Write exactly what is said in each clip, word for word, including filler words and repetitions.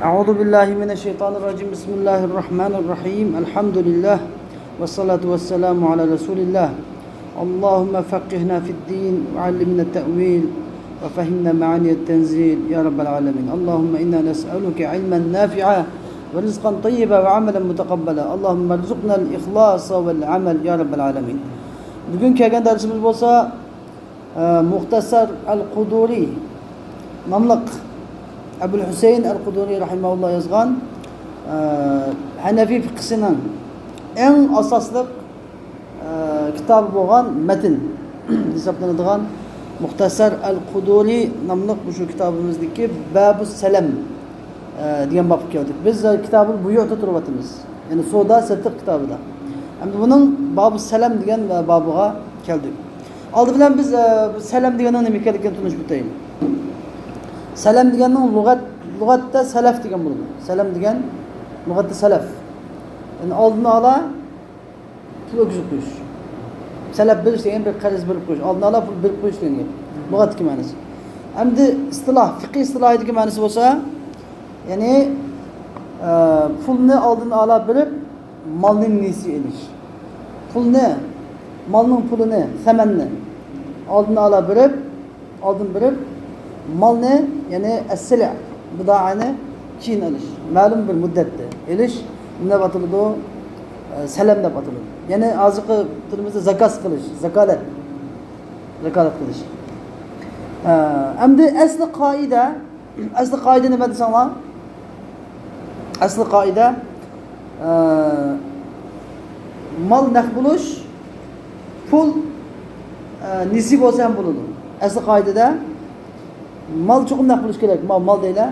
أعوذ بالله من الشيطان الرجيم. بسم الله الرحمن الرحيم. الحمد لله والصلاة والسلام على رسول الله. اللهم فقهنا في الدين وعلمنا التأويل وفهمنا معاني التنزيل يا رب العالمين. اللهم إنا نسألك علما نافعا ورزقا طيبا وعملا متقبلا. اللهم ارزقنا الإخلاص والعمل يا رب العالمين. بۈگۈن كەلگەن دەرسىمىز بولسا، ئە، مۇختەسەر ئەل قۇدۇرى ناملىق، ئەبۇل ھۈسەيىن ئەل قۇدۇرى رەھىمەھۇللا يازغان، ئە، ھەنەفىي فىقھىسىنىڭ ئەڭ ئاساسلىق، ئە، كىتابى بولغان مەتن ھېسابلىنىدىغان مۇختەسەر ئەل قۇدۇرى ناملىق مۇشۇ كىتابىمىزدىكى بابۇ سەلەم، ئە، دېگەن بابقا كەلدۇق. بىز، ئە، كىتابۇل بۇيۇدا تۇرۇۋاتىمىز. يەنى سودا سېتىق كىتابىدا. ئەمدى بۇنىڭ بابۇ سەلەم دېگەن، ئە، بابىغا كەلدۇق. ئالدى بىلەن بىز، ئە، بۇ سەلەم دېگەننىڭ نېمە ئىكەنلىكىنى تونۇشۇپ ئۆتەيلى. سەلەم دېگەننىڭ لۇغەت، لۇغەتتە سەلەف دېگەن بولىدۇ. سەلەم دېگەن لۇغەتتە سەلەف. يەنى ئالدىن ئالا پۇل ئۆتكۈزۈپ قويۇش. سەلەف بېرىش دېگەن بىر قەرز بېرىپ قويۇش. ئالدىن ئالا پۇل بېرىپ قويۇش دېگەن گەپ. لۇغەتتىكى مەنىسى. ئەمدى ئىستىلاھ، فىقھىي ئىستىلاھىدىكى مەنىسى بولسا، يەنى، ئە، پۇلنى ئالدىن ئالا بېرىپ، مالنى نېسى ئېلىش. پۇلنى، مالنىڭ پۇلىنى، سەمەننى ئالدىن ئالا بېرىپ، ئالدىن بېرىپ، مالنى، يەنى ئەسسىلە، بىدائەنى كېيىن ئېلىش، مەلۇم بىر مۇددەتتە ئېلىش نېمە دەپ ئاتىلىدۇ؟ ئە، سەلەم دەپ ئاتىلىدۇ. يەنى ھازىرقى تىلىمىزدا زاكاز قىلىش، زاكالەت، زاكالەت قىلىش. ئە، ئەمدى ئەسلى قائىدە، ئەسلى قائىدە نېمە دېسەڭلار؟ ئەسلى قائىدە، ئە، مال نەق بولۇش، پۇل، ئە، نېسى بولسا ھەم بولىدۇ. ئەسلى قائىدىدە مال چوقۇم نەق بولۇشى كېرەك. مال، مال دەيلى.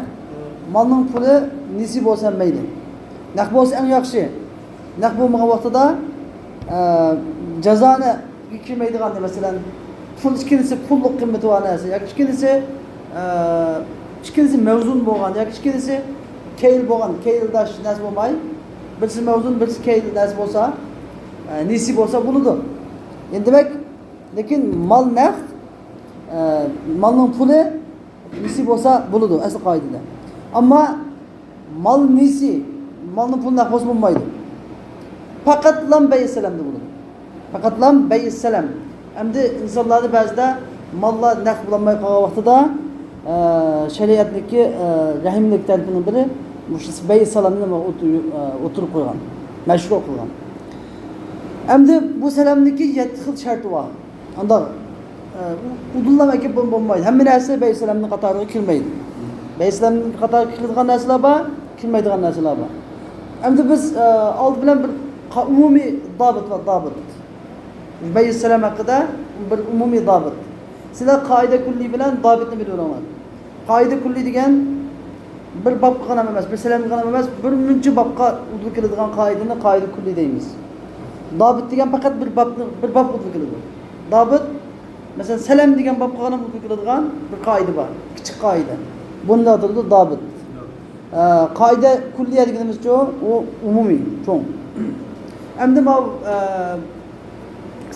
مالنىڭ پۇلى نېسى بولسا ھەم مەيلى. نەق بولسا ئەڭ ياخشى. نەق بولمىغان ۋاقتىدا، ئە، جازانى كىرمەيدىغان، مەسىلەن، پۇل ئىككىلىسى پۇللۇق قىممىتى بار نەرسە ياكى ئىككىلىسى، ئە، ئىككىلىسى مەۋزۇن بولغان ياكى ئىككىلىسى كەيل بولغان، كەيلداش نەرسە بولماي، بىرسى مەۋزۇن، بىرسى كەيل نەرسە بولسا، ئە، نېسى بولسا بولىدۇ. ئەمدى دېمەك، لېكىن مال نەق، ئە، مالنىڭ پۇلى نېسى بولسا بولىدۇ ئەسلى قائىدىدە. ئەمما مال نېسى، مالنىڭ پۇلى نەق بولسا بولمايدۇ. پەقەتلا بەيئۇسسەلەمدە بولىدۇ. پەقەتلا بەيئۇسسەلەم. ئەمدى ئىنسانلاردا بەزىدە ماللار نەق بولالماي قالغان ۋاقتىدا، ئە، شەرىئەتتىكى، ئە، رەھىملىك تەرىپىنىڭ بىرى مۇشۇ بەيئۇسسەلەمنى ئوتتۇ-، ئە، ئوتتۇرىغا قويغان، مەشرۇ قىلغان. ئەمدى بۇ سەلەمنىڭكى يەتتە خىل شەرتى بار. ئانداق، ئە، ئۇدۇللا ئەكىپ بول-، بولمايدۇ. ھەممە نەرسە بەيئۇسسەلەمنىڭ قاتارىغا كىرمەيدۇ. بەيئۇسسەلەمنىڭ قاتارىغا كىرىدىغان نەرسىلەر بار، كىرمەيدىغان نەرسىلەر بار. ئەمدى بىز، ئە، ئالدى بىلەن بىر قا-، ئومۇمىي دابىت بار، دابىت. بەيئۇسسەلەم ھەققىدە بىر ئومۇمىي دابىت. سىلەر قائىدە كۈللىي بىلەن دابىتنى بىلىۋېلىڭلار. قائىدە كۈللىي دېگەن بىر بابقا غىنا ئەمەس، بىر سەلەمگە غىنا ئەمەس، بىر مۇنچە بابقا ئۇدۇل كېلىدىغان قائىدىنى قائىدە كۈللىي دەيمىز. دابىت دېگەن پەقەت بىر بابنى، بىر باب ئۇدۇل كېلىدۇ. دابىت، مەسىلەن، سەلەم دېگەن بابقا غىنا ئۇدۇل كېلىدىغان بىر قائىدە بار، كىچىك قائىدە. بۇنى ئاتىلىدۇ دابىت. ئە، قائىدە كۈللىيە دېگىنىمىزچۇ، ئۇ ئومۇمىي، چوڭ. ئەمدى ماۋۇ، ئە،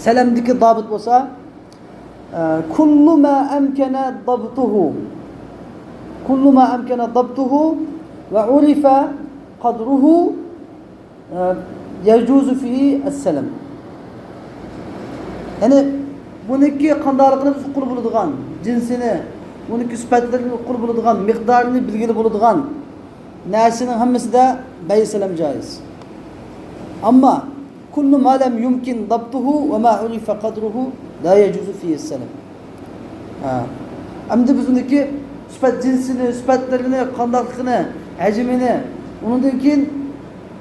سەلەمدىكى دابىت بولسا، ئە، كل ما أمكن ضبطه، كل ما أمكن ضبطه وعرف قدره، ئە، يجوز فيه السلم. يەنى بۇنىڭكى قانداقلىقىنى بىز ئۇققىلى بولىدىغان، جىنسىنى، بۇنىڭكى سۈپەتلىرىنى ئۇققىلى بولىدىغان، مىقدارىنى بىلگىلى بولىدىغان نەرسىنىڭ ھەممىسىدە بەيئۇسسەلەم جائىز. ئەمما كل ما لم يمكن ضبطه وما عرف قدره لا يجوز فيه السلم. ھە. ئەمدى بىز ئۇنىڭكى سۈپەت جىنسىنى، سۈپەتلىرىنى، قانداقلىقىنى، ھەجمىنى، ئۇنىڭدىن كېيىن،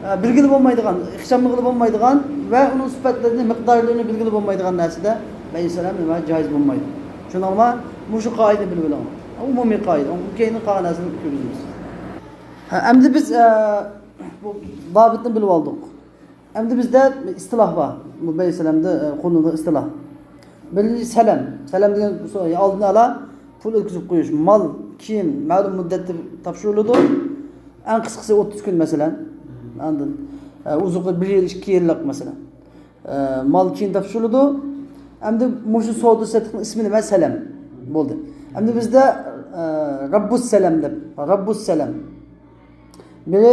ئە، بىلگىلى بولمايدىغان، ئىخچاملىغىلى بولمايدىغان ۋە ئۇنىڭ سۈپەتلىرىنى، مىقدارلىرىنى بىلگىلى بولمايدىغان نەرسىدە بەيئۇسسەلەم نېمە جائىز بولمايدۇ. شۇنىڭغا مۇشۇ قائىدىنى بىلىۋېلىڭ. ئومۇمىي قائىدە. كېيىن قالغان نەرسىنى كىرگۈزىمىز. ھە، ئەمدى بىز، ئە، بۇ دابىتنى بىلىۋالدۇق. ئەمدى بىزدە ئىستىلاھ بار. بۇ بەيئۇسسەلەمدە، ئە، قوللىنىدىغان ئىستىلاھ. بىرىنچى سەلەم. سەلەم دېگەن سو-، ئالدىن ئالا پۇل ئۆتكۈزۈپ قويۇش. مال، كىيىم مەلۇم مۇددەتتە تاپشۇرۇلىدۇ. ئەڭ قىسقىسى ئوتتۇز كۈن، مەسىلەن. ئاندىن، ئە، ئۇزۇقى بىر يىل، ئىككى يىللىق، مەسىلەن. ئە، مال كىيىم تاپشۇرۇلىدۇ. ئەمدى مۇشۇ سودا سېتىقنىڭ ئىسمى نېمە؟ سەلەم. بولدى. ئەمدى بىزدە، ئە، رەببۇس سەلەم دەپ، رەببۇس سەلەم. بىرى،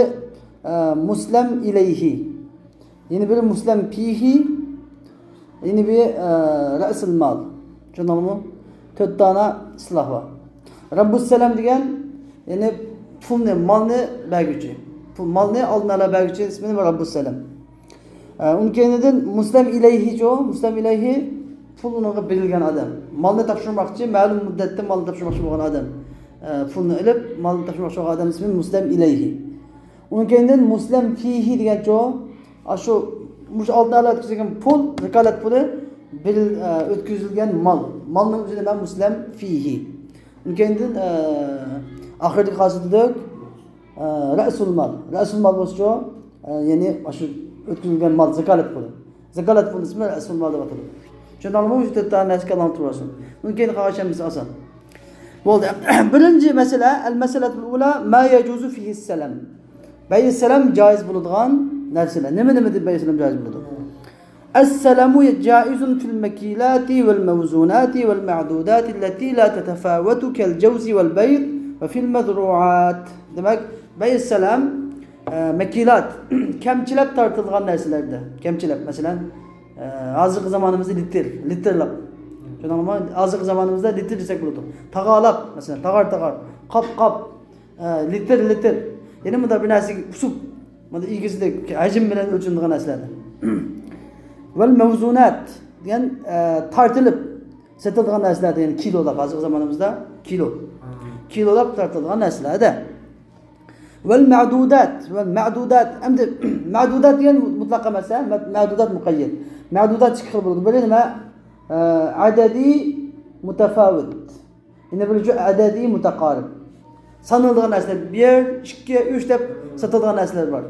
ئە، مۇسلەم ئىلەيھى. يەنە بىرى مۇسلەم فىھى. يەنە بىرى، ئە، رەسۇل مال. چۈشەندىڭلارمۇ؟ تۆت دانە ئىستىلاھ بار. رەببۇسسەلام دېگەن، يەنى پۇلنى، مالنى بەرگۈچى. پۇل، مالنى ئالدىن ئالا بەرگۈچى ئىسمى رەببۇسسەلام. ئە، ئۇنىڭ كەينىدىن مۇسلەم ئىلەيھىچۇ، مۇسلەم ئىلەيھى پۇل ئۇنىڭغا بېرىلگەن ئادەم. مالنى تاپشۇرماقچى، مەلۇم مۇددەتتە مالنى تاپشۇرماقچى بولغان ئادەم. ئە، پۇلنى ئېلىپ، مالنى تاپشۇرماقچى بولغان ئادەم ئىسمى مۇسلەم ئىلەيھى. ئۇنىڭ كەينىدىن مۇسلەم فىھى دېگەنچۇ، ئاشۇ، مۇشۇ ئالدىن ئالا ئۆتكۈزۈلگەن پۇل، زاكالەت پۇلى، بىر، ئە، ئۆتكۈزۈلگەن مال. مالنىڭ ئۆزىنى مەن مۇسلەم فىھى. ئۇنىڭ كەينىدىن، ئە، ئاخىرىدىكى خاسىيىتى دېدۇق، ئە، رەسۇل مال. رەسۇل مال بولسىچۇ، ئە، يەنى ئاشۇ ئۆتكۈزۈلگەن مال، زاكالەت پۇلى. زاكالەت پۇلى ئىسمى رەسۇل مال دەپ ئاتىلىدۇ. چۈشەندىڭلارمۇ؟ مۇشۇ تۆت دانە نەرسە كاللىڭىزدا تۇرۇۋالسۇن. ئۇنىڭ كېيىن قالغان ھەممىسى ئاسان. بولدى. بىرىنچى مەسىلە، المسألة الأولى ما يجوز فيه السلام. بەيئۇسسەلام جائىز بولىدىغان نەرسىلەر. نېمە، نېمە دەپ بەيئۇسسەلام جائىز بولىدۇ؟ السلام جائز في المكيلات والموزونات والمعدودات التي لا تتفاوت كالجوز والبيض وفي المزروعات. دېمەك، بەيئۇسسەلام، ئە، مەكىلات، كەمچىلەپ تارتىلغان نەرسىلەردە. كەمچىلەپ، مەسىلەن، ئە، ھازىرقى زامانىمىزدا لىتىر، لىتىرلىق. چۈشەندىڭلارمۇ؟ ھازىرقى زامانىمىزدا لىتىر دېسەك بولىدۇ. تاغارلاپ، مەسىلەن، تاغار، تاغار، قاپ، قاپ. ئە، لىتىر، لىتىر. يەنە مۇنداق بىر نەرسىگە ئۇسۇپ، مۇنداق ئىگىسىدەك ھەجىم بىلەن ئۆلچىنىدىغان نەرسىلەردە. ۋەل مەۋزۇنات دېگەن، ئە، تارتىلىپ سېتىلىدىغان نەرسىلەردە، يەنى كىلولاپ، ھازىرقى زامانىمىزدا كىلو. كىلولاپ تارتىلىدىغان نەرسىلەردە. ۋەل مەدۇدات، ۋەل مەدۇدات. ئەمدى مەدۇدات دېگەن مۇتلەق ئەمەس، ھە؟ مە-، مەدۇدات مۇقەييەت. مەدۇدات ئىككى خىل بولىدۇ. بىرى نېمە؟ ئە، ئەدەدىي مۇتەفاۋىت. يەنە بىرى شۇ ئەدەدىي مۇتەقارىب. سانىلىدىغان نەرسىلەر. بىر، ئىككى، ئۈچ دەپ سېتىلىدىغان نەرسىلەر بار.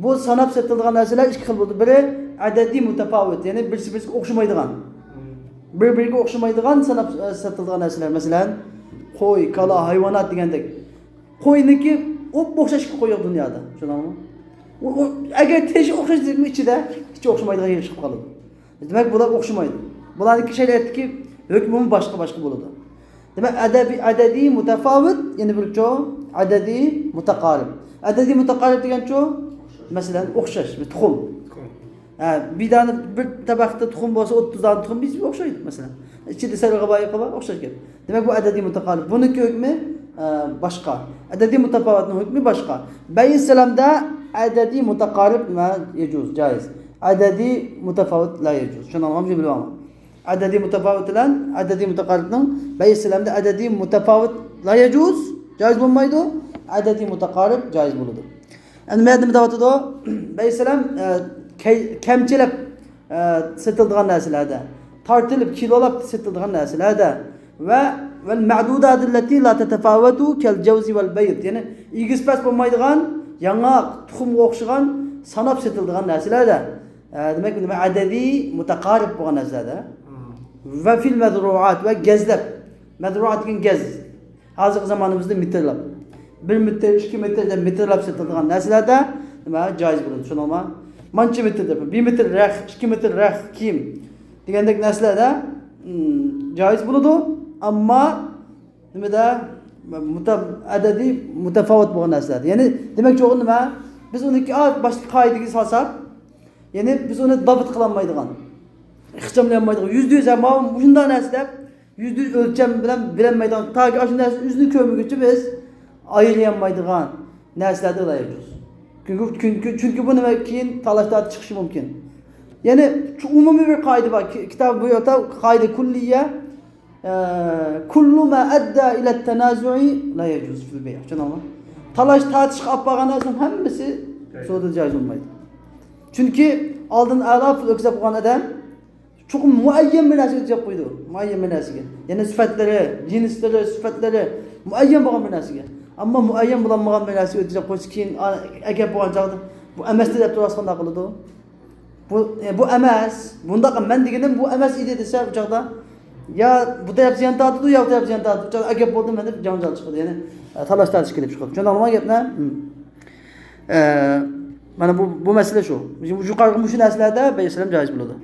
بۇ ساناپ سېتىلىدىغان نەرسىلەر ئىككى خىل بولىدۇ. بىرى ئەدەدىي مۇتەپاۋىت، يەنى بىرسى بىرسىگە ئوخشىمايدىغان. بىر بىرىگە ئوخشىمايدىغان ساناپ، ئە، سېتىلىدىغان نەرسىلەر. مەسىلەن، قوي، كالا، ھايۋانات دېگەندەك. قوينىڭكى ئوپئوخشاش ئىككى قوي يوق دۇنيادا. چۈشەندىڭلارمۇ؟ ئۇ، ئۇ، ئەگەر تېشى ئوخشاش دېسەكمۇ ئىچىدە، ئىچى ئوخشىمايدىغان يېرى چىقىپ قالىدۇ. دېمەك، بۇلار ئوخشىمايدۇ. بۇلارنىڭكى شەرىئەتتىكى ھۆكمىمۇ باشقا، باشقا بولىدۇ. دېمەك، ئەدەبىي، ئەدەدىي مۇتەفاۋىت، يەنە بىر چوڭ ئەدەدىي مۇتەقارىب. ئەدەدىي مۇتەقارىب دېگەنچۇ، مەسىلەن، ئوخشاش، بىر تۇخۇم. ھە، بىر دانە، بىر تەبەختە تۇخۇم بولسا، ئوتتۇز دانە تۇخۇم بىز ئوخشايدۇ، مەسىلەن. ئىچىدە سەرغىبايىقى بار، ئوخشاش گەپ. دېمەك، بۇ ئەدەدىي مۇتەقارىب. بۇنىڭكى ھۆكمى، ئە، باشقا. ئەدەدىي مۇتەپاۋىتنىڭ ھۆكمى باشقا. بەيئۇسسەلامدا ئەدەدىي مۇتەقارىب ما يەجۇز، جائىز. ئەدەدىي مۇتەپاۋىت لا يەجۇز. چۈشەندىڭلارمۇ؟ شۇنى بىلىۋالىڭلار. ئەدەدىي مۇتەپاۋىت بىلەن ئەدەدىي مۇتەقارىبنىڭ، بەيئۇسسەلامدا ئەدەدىي مۇتەپاۋىت لا يەجۇز، جائىز بولمايدۇ. ئەدەدىي مۇتەقارىب جائىز بولىدۇ. ئەمدى مەيەردە نېمە دەۋاتىدۇ؟ بەيئۇسسەلام، ئە، كەي-، كەمچىلەپ، ئە، سېتىلىدىغان نەرسىلەردە، تارتىلىپ، كىلولاپ سېتىلىدىغان نەرسىلەردە ۋە، ۋەل مەدۇداتىللەتى لا تەتەفاۋەتۇ كەل جەۋزى ۋەل بەيض. يەنى ئېگىز پەس بولمايدىغان، ياڭاق، تۇخۇمغا ئوخشىغان ساناپ سېتىلىدىغان نەرسىلەردە. ئە، دېمەك، نېمە؟ ئەدەدىي مۇتەقارىب بولغان نەرسىلەردە. ۋە فىل مەزرۇئات، ۋە گەزلەپ. مەزرۇئات دېگەن گەز. ھازىرقى زامانىمىزدا مېتىرلاپ. بىر مېتىر، ئىككى مېتىر دەپ مېتىرلاپ سېتىلىدىغان نەرسىلەردە نېمە؟ جائىز بولىدۇ. چۈشەندىڭلارمۇ؟ مانچە مېتىر دەپ، بىر مېتىر رەخ، ئىككى مېتىر رەخ كىيىم دېگەندەك نەرسىلەردە، ئىم، جائىز بولىدۇ. ئەمما نېمىدە؟ مۇتە-، ئەدەدىي مۇتەپاۋىت بولغان نەرسىلەردە. يەنى دېمەكچى بولغىنىم نېمە؟ بىز ئۇنىڭكى، ئا، باشتىكى قائىدىگە سالساق، يەنى بىز ئۇنى دابىت قىلالمايدىغان، ئىخچاملىيالمايدىغان، يۈزدە يۈز، ھە، ماۋۇ مۇشۇنداق نەرسە دەپ، يۈزدە يۈز ئۆلچەم بىلەن بىلەلمەيدىغان، تاكى ئاشۇ نەرسە ئۆزىنى كۆرمىگۈچە بىز ئايرىيالمايدىغان نەرسىلەردە لا يەجۇز. چۈنكى، چۈنكى، چۈنكى بۇ نېمە؟ كېيىن تالاش تارتىش چىقىشى مۇمكىن. يەنى شۇ ئومۇمىي بىر قائىدە بار. كى-، كىتاب بۇ يەردە قائىدە كۇللىيە، ئە، كۇللۇ ما ئەددە ئىلە تەنازۇئى لا يەجۇز فىل بەيئ. چۈشەندىڭلارمۇ؟ تالاش تارتىشقا ئاپ بارغان نەرسىنىڭ ھەممىسى سودىدا جائىز بولمايدۇ. چۈنكى ئالدىن ئالا پۇل ئۆتكۈزۈپ قويغان ئادەم چوقۇم مۇئەييەن بىر نەرسە ئۆتكۈزۈپ قويىدۇ. مۇئەييەن بىر نەرسىگە. يەنى سۈپەتلىرى، جىنسلىرى، سۈپەتلىرى مۇئەييەن بولغان بىر نەرسىگە. ئەمما مۇئەييەن بولالمىغان بىر نەرسىگە ئۆتكۈزۈپ قويسا، كېيىن ئا-، ئەگەر بولغان چاغدا بۇ ئەمەستى دەپ تۇرسا قانداق قىلىدۇ؟ بۇ، ئە، بۇ ئەمەس، بۇنداق، مەن دېگىنىم بۇ ئەمەس ئىدى دېسە، ئۇ چاغدا يا بۇ تەرەپ زىيان تارتىدۇ، يا بۇ تەرەپ زىيان تارتىدۇ. ئۇ چاغدا ئەگەر بولدۇم مەن دەپ جاڭجال چىقىدۇ. يەنى، ئە، تالاش تارتىش كېلىپ چىقىدۇ. چۈشەندىڭلارمۇ گەپنى؟ ھىم. ئە، مانا بۇ، بۇ مەسىلە شۇ. يۇقىرىقى مۇشۇ نەرسىلەردە بەيئۇسسەلام جائىز بولىدۇ.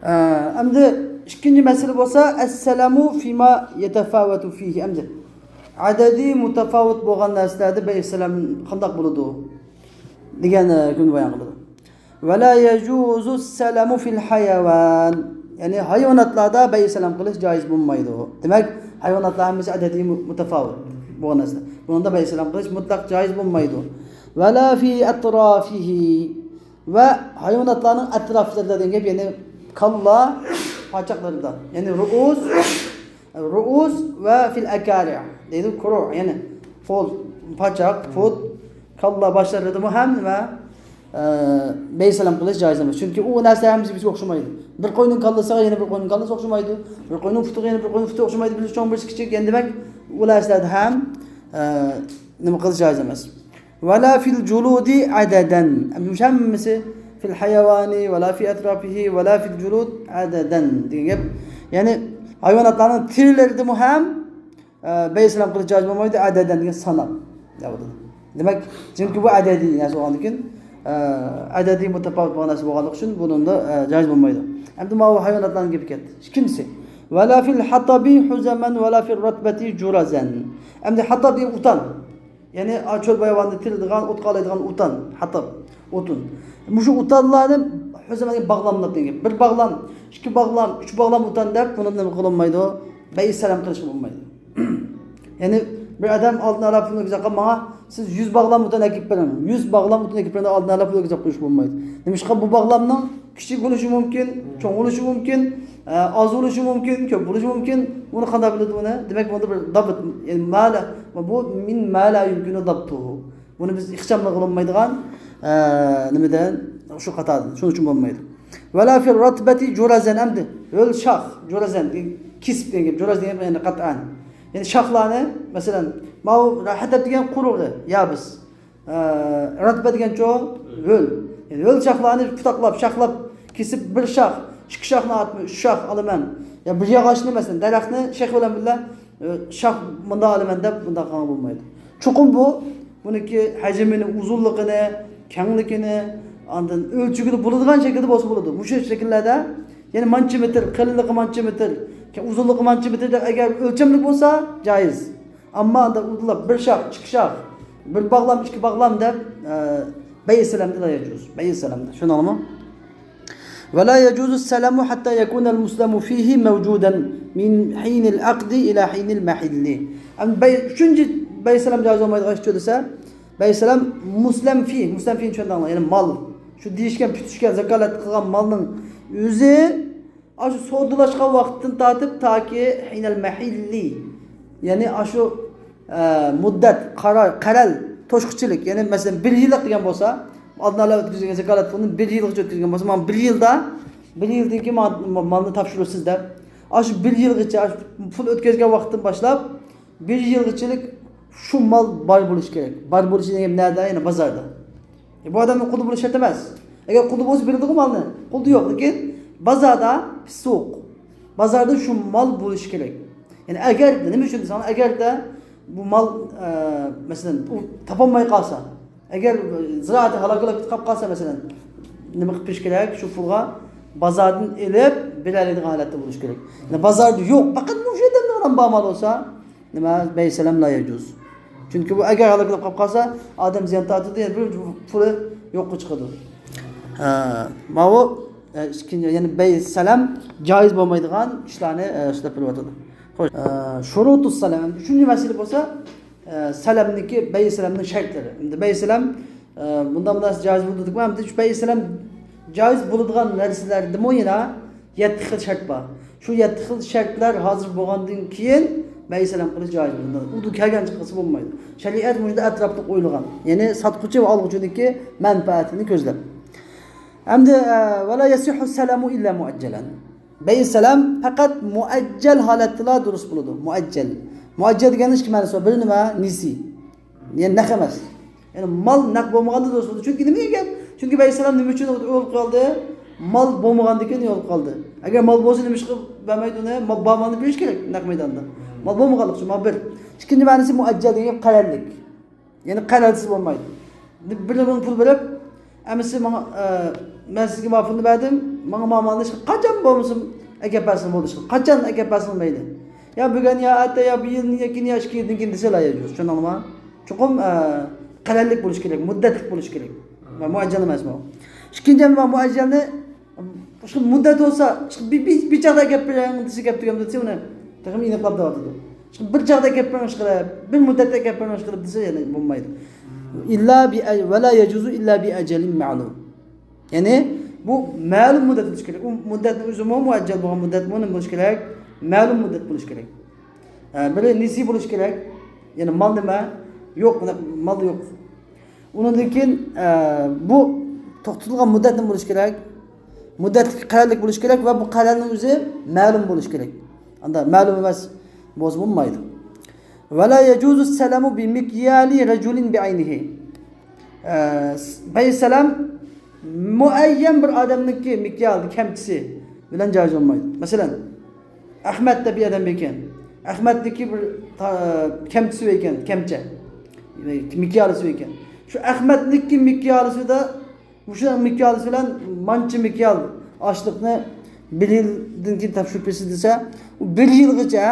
ئە، ئەمدى ئىككىنچى مەسىلە بولسا، ئەسسەلامۇ فىما يەتەفاۋەتۇ فىھى. ئەمدى ئەدەدىي مۇتەپاۋىت بولغان نەرسىلەردە بەي سەلەم قانداق بولىدۇ دېگەن، ئە، كۈننى بايان قىلىدۇ. ۋەلا يەجۇزۇ سەلەمۇ فىل ھاياۋان. يەنى ھايۋاناتلاردا بەي سەلەم قىلىش جائىز بولمايدۇ. دېمەك، ھايۋاناتلار ھەممىسى ئەدەدىي مۇ-، مۇتەپاۋىت بولغان نەرسە. بۇنىڭدا بەي سەلەم قىلىش مۇتلەق جائىز بولمايدۇ. ۋەلا فى ئەترافىھى. ۋە ھايۋاناتلارنىڭ ئەتراپلىرىدا دېگەن گەپ، يەنى كاللا پاچاقلىرىدا. يەنى رۇئۇس، رۇئۇس ۋە فىل ئەكارىع دەيدۇ، كۇرۇ، يەنى قول، پاچاق، پۇت، كاللا باشلىرىدىمۇ ھەم نېمە، ئە، بەي سەلەم قىلىش جائىز ئەمەس. چۈنكى ئۇ نەرسە ھەممىسى بىر-بىرىگە ئوخشىمايدۇ. بىر قوينىڭ كاللىسىغا يەنە بىر قوينىڭ كاللىسى ئوخشىمايدۇ. بىر قوينىڭ پۇتىغا يەنە بىر قوينىڭ پۇتى ئوخشىمايدۇ. بىرسى چوڭ، بىرسى كىچىك. يەنى دېمەك، ئۇ نەرسىلەردە ھەم، ئە، نېمە قىلىش جائىز ئەمەس. ۋەلا فىل جۇلۇدى ئەدەدەن. ئەمدى مۇشۇ ھەممىسى فىل ھاياۋانى ۋەلا فى ئەترافىھى ۋەلا فىل جۇلۇد ئەدەدەن دېگەن گەپ. يەنى ھايۋاناتلارنىڭ تېرىلىرىدىمۇ ھەم، ئە، بەي سەلەم قىلىش جائىز بولمايدۇ، ئەدەدەن دېگەن ساناپ. دەپ ئاتىدۇ. دېمەك، چۈنكى بۇ ئەدەدىي نەرسە بولغاندىكىن، ئە، ئەدەدىي مۇتەپاۋىت بولغان نەرسە بولغانلىقى ئۈچۈن بۇنىڭدا، ئە، جائىز بولمايدۇ. ئەمدى ماۋۇ ھايۋاناتلارنىڭ گېپى كەتتى. ئىككىنچىسى. ۋەلا فىل ھاتابى ھۇزەمەن ۋەلا فىل راتبەتى جۇرازەن. ئەمدى ھاتاب دېگەن ئۇتان. يەنى، ئا، چۆل باياۋاندا تېرىلىدىغان، ئوتقا ئالايدىغان ئۇتان، ھاتاب، ئوتۇن. مۇشۇ ئۇتانلارنى ھۆزەمەنگە باغلاملاپ دېگەن. بىر باغلام، ئىككى باغلام، ئۈچ باغلام ئۇتان دەپ، بۇنى نېمە قىلالمايدۇ؟ بەي سەلەم قىلىشقا بولمايدۇ. يەنى، بىر ئادەم ئالدىن ئالا پۇلنى ئۆگزەپ قالىپ ماڭا، سىز يۈز باغلام ئۇتان ئەكىپ بېرىڭ، يۈز باغلام ئۇتان ئەكىپ بېرىڭ دەپ ئالدىن ئالا پۇل ئۆگزەپ قويۇشقا بولمايدۇ. نېمىشقا؟ بۇ باغلامنىڭ كىچىك بولۇشى مۇمكىن، چوڭ بولۇشى مۇمكىن، ئە، ئاز بولۇشى مۇمكىن، كۆپ بولۇشى مۇمكىن. بۇنى قانداق بىلىدۇ بۇنى؟ دېمەك، بۇندا بىر دابىت، يەنى ما لا، بۇ مىن ما لا يۇمكىنۇ دابتۇھۇ. بۇنى بىز ئىخچاملىق قىلالمايدىغان، ئە، نېمىدىن؟ شۇ قاتاردىن. شۇنىڭ ئۈچۈن بولمايدۇ. ۋەلا فىر راتبەتى جۇرازەن ئەمدى. ھۆل شاخ، جۇرازەن، كېسىپ دېگەن گەپ. جۇراز دېگەن گەپ، يەنى قەتئەن. يەنى شاخلارنى، مەسىلەن، ماۋۇ رەھەتەت دېگەن قۇرۇغى، يابىس. ئە، راتبە دېگەنچۇ؟ ھۆل. يەنى ھۆل شاخلارنى پۇتاقلاپ، شاخلاپ كېسىپ، بىر شاخ، ئىككى شاخنى ئاتىمەن، ئۈچ شاخ ئالىمەن. يا بىر ياغاچنى، مەسىلەن، دەرەخنى شېخى بىلەن بىللە، ئە، شاخ مۇنداق ئالىمەن دەپ، بۇنداق قىلغان بولمايدۇ. چوقۇم بۇ، بۇنىڭكى ھەجمىنى، ئۇزۇنلۇقىنى، كەڭلىكىنى، ئاندىن ئۆلچىگىلى بولىدىغان شەكىلدە بولسا بولىدۇ. مۇشۇ شەكىللەردە، يەنى مانچە مېتىر، قېلىنلىقى مانچە مېتىر، ئۇزۇنلۇقى مانچە مېتىر دەپ ئەگەر ئۆلچەملىك بولسا، جائىز. ئەمما ئانداق ئۇدۇللاپ بىر شاخ، ئىككى شاخ، بىر باغلام، ئىككى باغلام دەپ، ئە، بەي سەلەمدە لا يەجۇز. بەي سەلەمدە. شۇنداقمۇ؟ ۋەلا يەجۇزۇ سەلەمۇ ھەتتا يەكۇنەل مۇسلەمۇ فىھى مەۋجۇدەن مىن ھىنىل ئەقدى ئىلە ھىنىل مەھىللى. ئەمدى بەي، ئۈچىنچى بەي سەلەم جائىز بولمايدىغان ئىش دېسە، بەي سەلەم مۇسلەم فى، مۇسلەم فىنى چۈشەندىڭلار، يەنى مال. شۇ دېيىشكەن، پۈتۈشكەن، زاكالەت قىلغان مالنىڭ ئۆزى ئاشۇ سودىلاشقان ۋاقىتتىن تارتىپ تاكى ھىنەل مەھىللى، يەنى ئاشۇ، ئە، مۇددەت، قارار، قەرەل، توشقۇچىلىك، يەنى مەسىلەن، بىر يىللىق دېگەن بولسا، ئالدىن ئالا ئۆتكۈزگەن زاكالەت پۇلىنى بىر يىلغىچە ئۆتكۈزگەن بولسا، مانا بىر يىلدا، بىر يىلدىن كېيىن ماڭا مالنى تاپشۇرىسىز دەپ، ئاشۇ بىر يىلغىچە، ئاشۇ پۇل ئۆتكۈزگەن ۋاقىتتىن باشلاپ، بىر يىلغىچىلىك شۇ مال بار بولۇشى كېرەك. بار بولۇشى دېگەن گەپ نەدە؟ يەنى بازاردا. ئە، بۇ ئادەمنىڭ قۇلى بولۇشى شەرت ئەمەس. ئەگەر قۇلى بولسا بېرىدىغۇ مالنى. قۇلدا يوق، لېكىن بازاردا، سوق. بازاردا شۇ مال بولۇشى كېرەك. يەنى ئەگەر، نېمە ئۈچۈن دېسەڭلار، ئەگەردە بۇ مال، ئە، مەسىلەن، ئۇ تاپالماي قالسا، ئەگەر زىرائەتى ھالاك بولۇپ قېلىپ قالسا، مەسىلەن، نېمە قىلىپ بېرىش كېرەك؟ شۇ پۇلغا بازاردىن ئېلىپ بېرەلەيدىغان ھالەتتە بولۇش كېرەك. يەنى بازاردا يوق، پەقەت مۇشۇ يەردە ئادەم بار مال بولسا، نېمە، بەي سەلەم لا يەجۇز. چۈنكى بۇ ئەگەر ھالاك بولۇپ قېلىپ قالسا، ئادەم زىيان تارتىدۇ، يەنە بىر پۇلى يوققا چىقىدۇ. ھە، ماۋۇ، ئە، ئىككىنچى، يەنى بەي سەلەم جائىز بولمايدىغان ئىشلارنى، ئە، سۆزلەپ بېرىۋاتىدۇ. خوش، ئە، شۇرۇتۇ سەلەم. ئۈچىنچى مەسىلە بولسا، ئە، سەلەمنىڭكى، بەي سەلەمنىڭ شەرتلىرى. ئەمدى بەي سەلەم، ئە، بۇنداق بۇ نەرسە جائىز بولىدۇ دېدۇق. ئەمدى شۇ بەي سەلەم جائىز بولىدىغان نەرسىلەردىمۇ يەنە يەتتە خىل شەرت بار. شۇ يەتتە خىل شەرتلەر ھازىر بولغاندىن كېيىن بەي سەلەم قىلىش جائىز بولىدۇ. ئۇ كەلگەنچە قىلسا بولمايدۇ. شەرىئەت مۇشۇنداق ئەتراپلىق ئويلىغان. يەنى ساتقۇچى ۋە ئالغۇچىنىڭكى مەنپەئەتىنى كۆزلەپ. ئەمدى، ئە، ۋەلا يەسىھھۇ سەلەمۇ ئىللا مۇئەججەلەن. بەي سەلەم پەقەت مۇئەججەل ھالەتتىلا دۇرۇس بولىدۇ. مۇئەججەل. مۇئەججەل دېگەننىڭ ئىككى مەنىسى بار. بىرى نېمە؟ نېسى. يەنى نەق ئەمەس. يەنى مال نەق بولمىغاندا دۇرۇس بولىدۇ. چۈنكى نېمە دېگەن؟ چۈنكى بەي سەلەم نېمە ئۈچۈن يولغا قالدى؟ مال بولمىغاندىكىن يولغا قالدى. ئەگەر مال بولسا نېمە ئىشقا بەرمەيدۇ ئۇنى؟ مال، بار مالنى بېرىش كېرەك نەق مەيداندا. مال بولمىغانلىقى ئۈچۈن، مال بىر. ئىككىنچى مەنىسى مۇئەججەل دېگەن گەپ قەرەللىك. يەنى قەرەلسىز بولمايدۇ. بىر مىڭ پۇل بېرىپ، ئەمىسى ماڭا، ئە، مەن سىزگە ما پۇلنى بەردىم، ماڭا ما مالنى قاچان بولمىسۇن ئەكەپ بەرسىڭىز بولدى. قاچان ئەكەپ بەرسىڭىز مەيلى. يا بۈگۈن، يا ئەتە، يا بىر يىلدىن كېيىن، يا ئىككى يىلدىن كېيىن دېسە لا يەجۇز. چۈشەندىڭلارمۇ؟ چوقۇم، ئە، قەرەللىك بولۇشى كېرەك، مۇددەتلىك بولۇشى كېرەك. ۋە مۇئەججەل ئەمەس بۇ. ئىككىنچى، مۇئەججەلنى شۇ مۇددەت بولسا، شۇ بىر، بىر، بىر چاغدا ئەكەپ بېرىڭ دېسە، ئەكەپ تۈگەپ دېسە، ئۇنى تېخىمۇ ئېنىقلاپ دەۋاتىدۇ. شۇ بىر چاغدا ئەكەپ بېرىڭ، شۇ قىلىپ، بىر مۇددەتتە ئەكەپ بېرىڭ، شۇ قىلىپ دېسە، يەنە بولمايدۇ. ئىللا بى، ۋە لا يەجۇزۇ ئىللا بى ئەجەلىن مەلۇم. يەنى بۇ مەلۇم مۇددەت بولۇشى كېرەك. ئۇ مۇددەتنىڭ ئۆزىمۇ مۇئەججەل بولغان مۇددەتمۇ نېمە بولۇشى كېرەك؟ مەلۇم مۇددەت بولۇشى كېرەك. ئە، بىرى نېسى بولۇشى كېرەك. يەنى مال نېمە؟ يوق، مال يوق. ئۇنىڭدىن كېيىن، ئە، بۇ توختىتىلغان مۇددەت نېمە بولۇشى كېرەك؟ مۇددەتلىك، قەرەللىك بولۇشى كېرەك ۋە بۇ قەرەلنىڭ ئۆزى مەلۇم بولۇشى كېرەك. ئاندا مەلۇم ئەمەس بولسا بولمايدۇ. ۋە لا يەجۇزۇ سەلەمۇ بىمىكيالى رەجۇلىن بىئەينىھى. ئە، بەي سەلەم مۇئەييەن بىر ئادەمنىڭكى مىكيالى، كەمچىسى بىلەن جايىز بولمايدۇ. مەسىلەن، ئەخمەت دەپ بىر ئادەم بار ئىكەن. ئەخمەتنىڭكى بىر تا-، كەمچىسى بار ئىكەن، كەمچە. مىكيالىسى بار ئىكەن. شۇ ئەخمەتنىڭكى مىكيالىسىدا، مۇشۇ مىكيالىسى بىلەن مانچە مىكيال ئاشلىقنى بىر يىلدىن كېيىن تاپشۇرۇپ بېرىسىز دېسە، ئۇ بىر يىلغىچە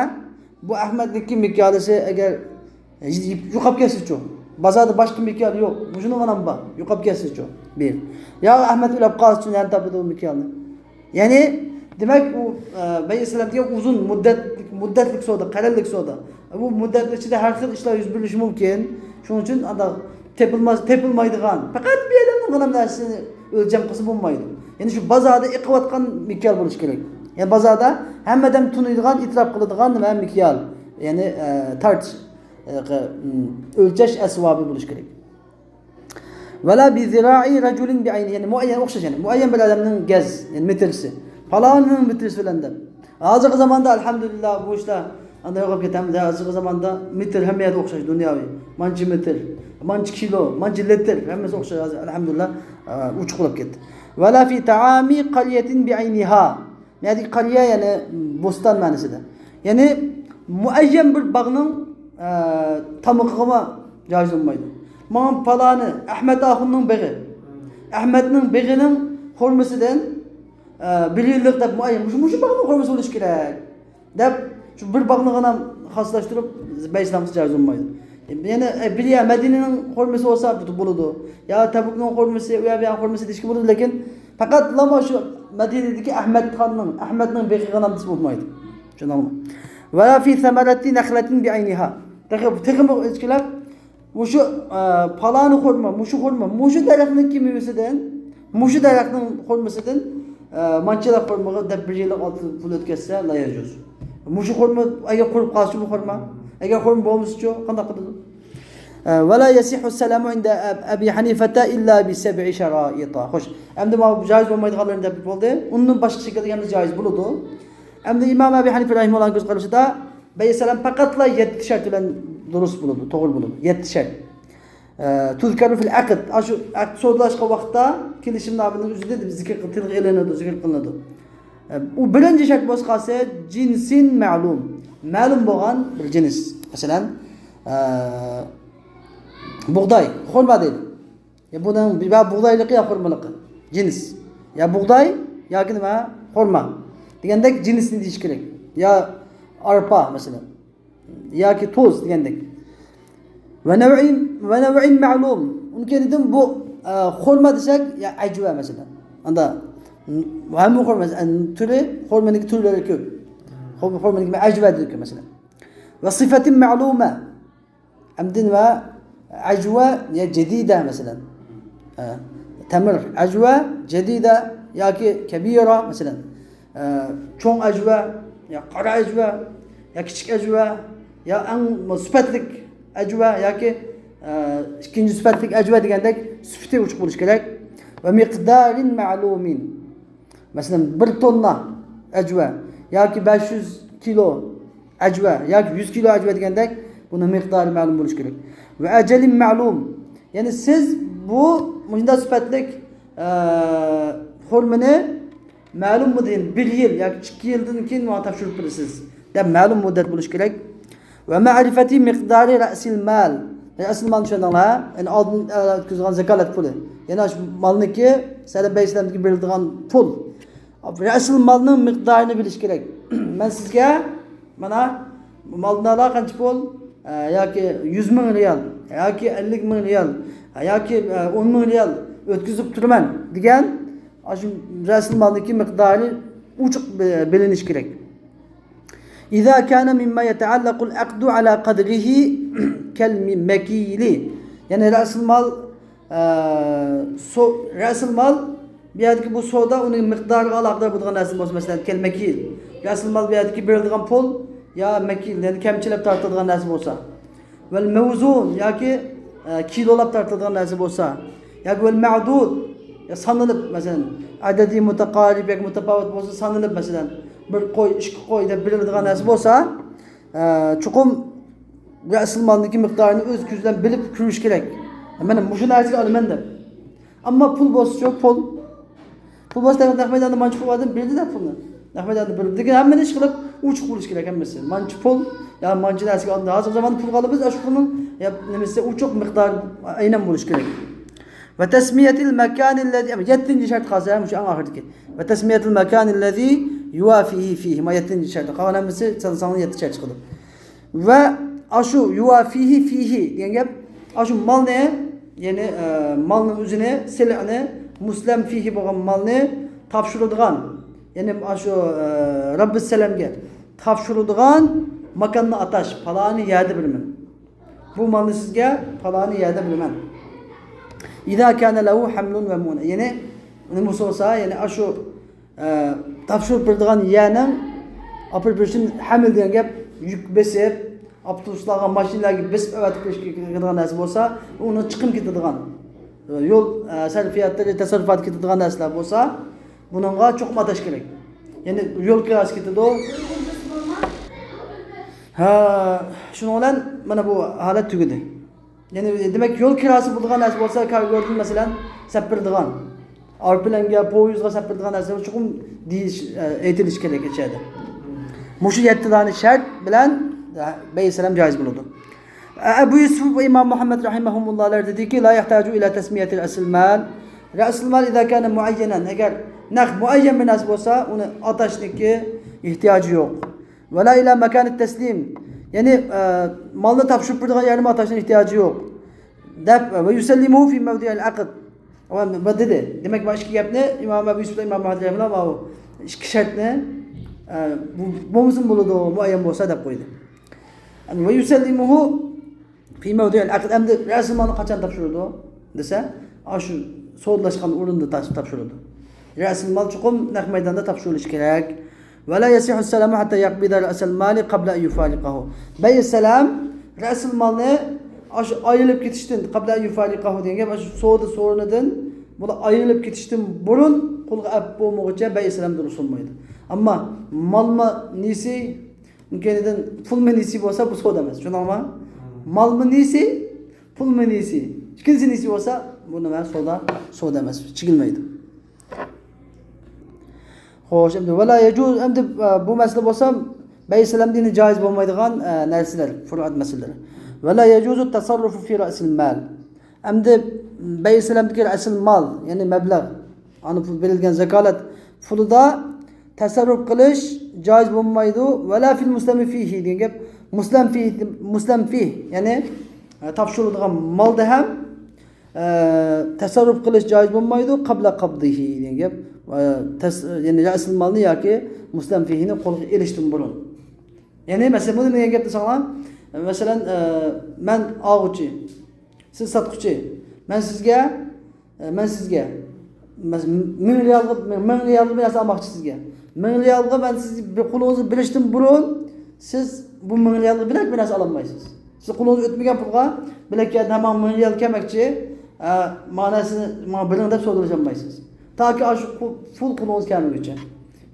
بۇ ئەخمەتنىڭكى مىكيالىسى ئەگەر يوقاپ كەتسىچۇ؟ بازاردا باشقا مىكيال يوق. مۇشۇنىڭ ئانام بار. يوقاپ كەتسىچۇ؟ بىر. يا ئەخمەت ئۆلۈپ قالسىچۇ، نەدىن تاپىدۇ مىكيالنى؟ يەنى، دېمەك، ئۇ، ئە، بەي ئىسلام دېگەن ئۇزۇن مۇددەتلىك، مۇددەتلىك سودا، قەرەللىك سودا. بۇ مۇددەتنىڭ ئىچىدە ھەر خىل ئىشلار يۈز بېرىشى مۇمكىن. شۇنىڭ ئۈچۈن ئانداق تېپىلماس، تېپىلمايدىغان، پەقەت بىر ئادەمنىڭ غەنىم نەرسىسىنى ئۆلچەم قىلسا بولمايدۇ. يەنى شۇ بازاردا ئېقىۋاتقان مىكيال بولۇشى كېرەك. يەنى بازاردا ھەممە ئادەم تونۇيدىغان، ئېتىراپ قىلىدىغان نېمە؟ مىكيال. يەنى، ئە، تارتىش، ئە، م، ئۆلچەش ئەسۋابى بولۇشى كېرەك. ۋەلا بىزىرائى رەجۇلىن بىئەينى، يەنى مۇئەييەن، ئوخشاش، يەنى مۇئەييەن بىر ئادەمنىڭ گەز، يەنى مېتىرسى، پالانىنىڭ مېتىرسى بىلەن دەپ. ھازىرقى زاماندا، ئەلھەمدۇلىللا، بۇ ئىشلار ئانداق يوقاپ كەتتى. ھەمدە ھازىرقى زاماندا مېتىر ھەممە يەردە ئوخشاش، دۇنياۋى. مانچە مېتىر، مانچە كىلو، مانچە لىتىر، ھەممىسى ئوخشاش ھازىر، ئەلھەمدۇلىللا، ئە، ئوچۇق بولۇپ كەتتى. ۋەلا فى تائامى قەريەتىن بىئەينىھا. نەدىكى قەريە، يەنى بوستان مەنىسىدە. يەنى مۇئەييەن بىر باغنىڭ، ئە، تامىقىغىمۇ جايىز بولمايدۇ. مانا پالانى ئەخمەت ئاخۇننىڭ بېغى. ئەخمەتنىڭ بېغىنىڭ خورمىسىدىن، ئە، بىر يىللىق دەپ مۇئەييەن، مۇشۇ، مۇشۇ باغنىڭ خورمىسى بولۇشى كېرەك دەپ، شۇ بىر باغنىغىنا خاسلاشتۇرۇپ بەيسىلامسىز جايىز بولمايدۇ. يەنە، ئە، بىر يەر مەدىنىنىڭ خورمىسى بولسا بولىدۇ. يا تەبۇكنىڭ خورمىسى، ئۇ يەر بۇ يەر خورمىسى دېيىشكە بولىدۇ، لېكىن پەقەتلىمۇ شۇ مەدىنىدىكى ئەخمەتخاننىڭ، ئەخمەتنىڭ بېغىغىنا دېسە بولمايدۇ. شۇنداقمۇ؟ ۋەلا فى سەمەرەتى نەخلەتىن بىئەينىھا. تېخى، تېخىمۇ ئىچكىلەپ، مۇشۇ، ئە، پالانى خورما، مۇشۇ خورما، مۇشۇ دەرەخنىڭكى مېۋىسىدىن، مۇشۇ دەرەخنىڭ خورمىسىدىن، ئە، مانچىلىق خورمىغا دەپ بىر يىللىق ئالتە پۇل ئۆتكەزسە، لا يەجۇز. مۇشۇ خورما، ئەگەر قۇرۇپ قالسىچۇ بۇ خورما؟ ئەگەر خورما بولمىسىچۇ، قانداق قىلىدۇ؟ ئە، ۋەلا يەسىھھۇ سەلەمۇ ئىندە ئەب-، ئەبى ھەنىفەتە ئىللا بى سەبئى شەرائىتا. خوش، ئەمدى ماۋۇ جايىز بولمايدىغانلىرىنى دەپ بولدى. ئۇندىن باشقا شەكىلدە ئەمدى جايىز بولىدۇ. ئەمدى ئىمام ئەبى ھەنىفە رەھىمەھۇللاھنىڭ كۆز قارىشىدا، بەيئە سەلەم پەقەتلا يەتتە شەرت بىلەن دۇرۇس بولىدۇ، توغرا بولىدۇ. يەتتە شەرت. ئە، تۇزكەرۇ فىل ئەقد. ئاشۇ ئەقد سودىلاشقان ۋاقىتتا كېلىشىمنامىنىڭ ئۆزىدە زىكىر، تىلغا ئېلىنىدۇ، زىكىر قىلىنىدۇ. ئە، ئۇ بىرىنچى شەرت بولسا قالسا، جىنسىن مەلۇم. مەلۇم بولغان بىر جىنس. مەسىلەن، ئە، بۇغداي، خورما دەيدۇ. يا بۇنىڭ يا بۇغدايلىقى يا خورمىلىقى. جىنس. يا بۇغداي ياكى نېمە؟ خورما. دېگەندەك جىنسنى دېيىش كېرەك. يا ئارپا مەسىلەن. ياكى توز دېگەندەك. ۋە نەۋئىن، ۋە نەۋئىن مەلۇم. ئۇنىڭ كەينىدىن بۇ، ئە، خورما دېسەك، يا ئەجۋە مەسىلەن. ئاندا ھەممە خورما، ئە، تۈرى، خورمىنىڭكى تۈرلىرى كۆپ. خور-، خورمىنىڭكى ئەجۋە دېدۇكى مەسىلەن. ۋە سىفەتىن مەلۇمە. ئەمدى نېمە؟ ئەجۋە يا جەدىدە مەسىلەن. ئە، تەمىر ئەجۋە، جەدىدە ياكى كەبىرە مەسىلەن. ئە، چوڭ ئەجۋە يا قارا ئەجۋە يا كىچىك ئەجۋە يا ئەڭ سۈپەتلىك ئەجۋە ياكى، ئە، ئىككىنچى سۈپەتلىك ئەجۋە دېگەندەك سۈپىتى ئوچۇق بولۇشى كېرەك. ۋە مىقدارىن مەلۇمىن. مەسىلەن، بىر توننا ئەجۋە ياكى بەش يۈز كىلو ئەجۋە ياكى يۈز كىلو ئەجۋە دېگەندەك، بۇنىڭ مىقدارى مەلۇم بولۇشى كېرەك. ۋە ئەجەلىن مەلۇم. يەنى سىز بۇ مۇشۇنداق سۈپەتلىك، ئە، خورمىنى مەلۇم مۇددەت، بىر يىل ياكى ئىككى يىلدىن كېيىن ماڭا تاپشۇرۇپ بېرىسىز دەپ مەلۇم مۇددەت بولۇشى كېرەك. ۋە مەرىفەتى مىقدارى رەسىل مال. رەسىل مالنى چۈشەندىڭلار؟ يەنى ئالدىن، ئە، ئۆتكۈزۈلگەن زاكالەت پۇلى. يەنى شۇ مالنىڭكى سەلەم بەيسىلەمدىكى بېرىلىدىغان پۇل. رەسىل مالنىڭ مىقدارىنى بىلىش كېرەك. مەن سىزگە مانا مالدىن ئالا قانچە پۇل؟ ئە، ياكى يۈز مىڭ رىيال، ياكى ئەللىك مىڭ رىيال، ياكى، ئە، ئون مىڭ رىيال ئۆتكۈزۈپ تۇرىمەن دېگەن، ئاشۇ رەسىل مالنىڭكى مىقدارى ئوچۇق بىلىنىشى كېرەك. إذا كان مما يتعلق العقد على قدره كالمكيل. يەنى رەسىل مال، ئە، سو-، رەسىل مال بۇ يەردىكى بۇ سودا ئۇنىڭ مىقدارىغا ئالاقىدار بولىدىغان نەرسە بولسا، مەسىلەن، كالمكيل. رەسىل مال بۇ يەردىكى بېرىلىدىغان پۇل يا مەكيىل، يەنى كەمچىلەپ تارتىدىغان نەرسە بولسا. ۋەل مەۋزۇن ياكى، ئە، كىلولاپ تارتىدىغان نەرسە بولسا. ياكى ۋەل مەدۇد، يا سانىلىپ، مەسىلەن، ئەدەدى مۇتەقارىب ياكى مۇتەپاۋىت بولسا، سانىلىپ، مەسىلەن، بىر قوي، ئىككى قوي دەپ بېرىلىدىغان نەرسە بولسا، ئە، چوقۇم رەسىل مالنىڭكى مىقدارىنى ئۆز كۆزى بىلەن بىلىپ كۆرۈش كېرەك. مەن مۇشۇ نەرسىگە ئالىمەن دەپ. ئەمما پۇل بولسىچۇ، پۇل. پۇل بولسا نەق مەيداندا مانچە پۇل بار دەپ بېرىدۇ-دە پۇلنى. نەق مەيداندا بېرىدۇ. لېكىن ھەممىنى ئىش قىلىپ ئوچۇق بولۇش كېرەك ھەممىسى. مانچە پۇل، يا مانچە نەرسىگە ئالدى. ھازىرقى زاماندا پۇلغا ئالىمىز، ئاشۇ پۇلنىڭ، يا، نېمىسى ئوچۇق مىقدار ئەينەن بولۇش كېرەك. ۋە تەسمىيەتىل مەكانىللەزى، يەتتىنچى شەرت قالسا، مۇشۇ ئەڭ ئاخىرىدىكى. ۋە تەسمىيەتىل مەكانىللەزى يۇۋا فىھى فىھى. ما يەتتىنچى شەرت. قالغان ھەممىسى سان-، سانىڭ يەتتە شەرت چىقىدۇ. ۋە ئاشۇ يۇۋا فىھى فىھى دېگەن گەپ، ئاشۇ مالنى، يەنى، ئە، مالنىڭ ئۆزىنى، سىلئنى، مۇسلەم فىھى بولغان مالنى تاپشۇرىدىغان، يەنى ئاشۇ، ئە، رەببىسسەلەمگە تاپشۇرىدىغان ماكاننى ئاتاش، پالانى يەردە بېرىمەن. بۇ مالنى سىزگە پالانى يەردە بېرىمەن. ئىزا كانە لەھۇ ھەملۇن ۋە مۇئۇنە. يەنى، نېمە بولسا، يەنى ئاشۇ، ئە، تاپشۇرۇپ بېرىدىغان يەرنىڭ ئاپىرىپ بېرىشتىن ھەمل دېگەن گەپ، يۈك بېسىپ، ئاپتوبۇسلارغا، ماشىنىلارغا بېسىپ ئەۋەتىپ بېرىشكە كېتىدىغان نەرسە بولسا، ئۇنىڭ چىقىم كېتىدىغان، يول، ئە، سەرپىياتلىرى، تەسەررۇپاتى كېتىدىغان نەرسىلەر بولسا، بۇنىڭغا چوقۇم ئاتاش كېرەك. يەنى يول كىراسى كېتىدۇ. ھە، شۇنىڭ بىلەن مانا بۇ ھالەت تۈگىدى. يەنى، دېمەك، يول كىراسى بولىدىغان نەرسە بولسا، كارگودىن، مەسىلەن، سەپ بېرىدىغان، ئايروپىلانغا، پويىزغا سەپ بېرىدىغان نەرسە چوقۇم دېيىش، ئېيتىلىشى كېرەك ئىچەردە. مۇشۇ يەتتە دانە شەرت بىلەن، ئە، بەيئە سالام جايىز بولىدۇ. ئە، ئەبۇ يۈسۈف ۋە ئىمام مۇھەممەد رەھىمەھۇمۇللاھلار دېدىكى، لا يەھتاجۇ ئىلا تەسمىيەتى رەئسىل مال. رەئسىل مال ئىزا كانە مۇئەييەنەن. ئەگەر نەق مۇئەييەن بىر نەرسە بولسا، ئۇنى ئاتاشنىڭكى ئېھتىياجى يوق. ۋەلا ئىلا ماكانىت تەسلىم. يەنى، ئە، مالنى تاپشۇرۇپ بېرىدىغان يەرنىمۇ ئاتاشنىڭ ئېھتىياجى يوق. دەپ، ۋە يۇسەللىمۇھۇ فى مەۋدىئىل ئەقد. ۋە، ۋە دېدى. دېمەك، مانا ئىككى گەپنى ئىمام ئەبۇ يۈسۈف، ئىمام مۇھەممەد رەھىمەھۇللاھ ماۋۇ ئىككى شەرتنى، ئە، بۇ، بولمىسىمۇ بولىدۇ، مۇئەييەن بولسا دەپ قويدى. ۋە يۇسەللىمۇھۇ فى مەۋدىئىل ئەقد. ئەمدى رەسىل مالنى قاچان تاپشۇرىدۇ دېسە، ئاشۇ سودىلاشقان ئورنىدا تاش-، تاپشۇرىدۇ. رەسىل مال چوقۇم نەق مەيداندا تاپشۇرۇلۇشى كېرەك. ۋە لا يەسىھۇ سەلامۇ ھەتتا يەقبىزە رەسەل مالى قەبلە ئەن يۇفارىقەھۇ. بەيئە سەلام رەسىل مالنى ئاشۇ ئايرىلىپ كېتىشتىن، قەبلە ئەن يۇفارىقەھۇ دېگەن گەپ، ئاشۇ سودا سورۇنىدىن بۇلار ئايرىلىپ كېتىشتىن بۇرۇن قولغا ئەپ بولمىغۇچە بەيئە سەلام دۇرۇس بولمايدۇ. ئەمما مالمۇ نېسى، كەينىدىن پۇلمۇ نېسى بولسا، بۇ سودا ئەمەس. چۈشەندىڭلارمۇ؟ مالمۇ نېسى، پۇلمۇ نېسى. ئىككىلىسى نېسى بولسا، بۇ نېمە؟ سودا، سودا ئەمەس. چېكىلمەيدۇ. خوش، ئەمدى ۋەلا يەجۇز، ئەمدى، ئە، بۇ مەسىلە بولسا، بەيئە سەلامدا يەنە جايىز بولمايدىغان، ئە، نەرسىلەر، فۇرۇئات مەسىلىلىرى. ۋەلا يەجۇزۇ تەسەررۇفۇ فى رەسىل مال. ئەمدى بەيئە سەلامدىكى رەسىل مال، يەنى مەبلەغ، ئانا پۇل بېرىلگەن زاكالەت پۇلىدا تەسەررۇپ قىلىش جايىز بولمايدۇ. ۋەلا فىل مۇسلەمى فىھى دېگەن گەپ، مۇسلەم فىھ، مۇسلەم فىھ، يەنى، ئە، تاپشۇرۇلىدىغان مالدا ھەم، ئە، تەسەررۇپ قىلىش جايىز بولمايدۇ، قەبلە قەبدىھى دېگەن گەپ. ئە، تەس-، يەنى رەسىل مالنى ياكى مۇسلەم فىھىنى قولغا ئېلىشتىن بۇرۇن. يەنى، مەسىلەن، بۇ نېمە دېگەن گەپ دېسەڭلار؟ مەسىلەن، ئە، مەن ئالغۇچى، سىز ساتقۇچى. مەن سىزگە، ئە، مەن سىزگە، مەس-، مىڭ رىيالغا، مىڭ، مىڭ رىيالغا بىر نەرسە ئالماقچى سىزگە. مىڭ رىيالغا مەن سىز بىر قولىڭىزغا بېرىشتىن بۇرۇن، سىز بۇ مىڭ رىيالغا بىلەك بىر نەرسە ئالالمايسىز. سىز قولىڭىزغا ئۆتمىگەن پۇلغا بىلەك كەلدى، ھە، ماڭا مىڭ رىيال كەلمەكچى، ئە، مانا سىز ماڭا بېرىڭ دەپ سودىلىشالمايسىز. تاكى ئاشۇ قۇ-، پۇل قولىڭىزغا كەلمىگۈچە.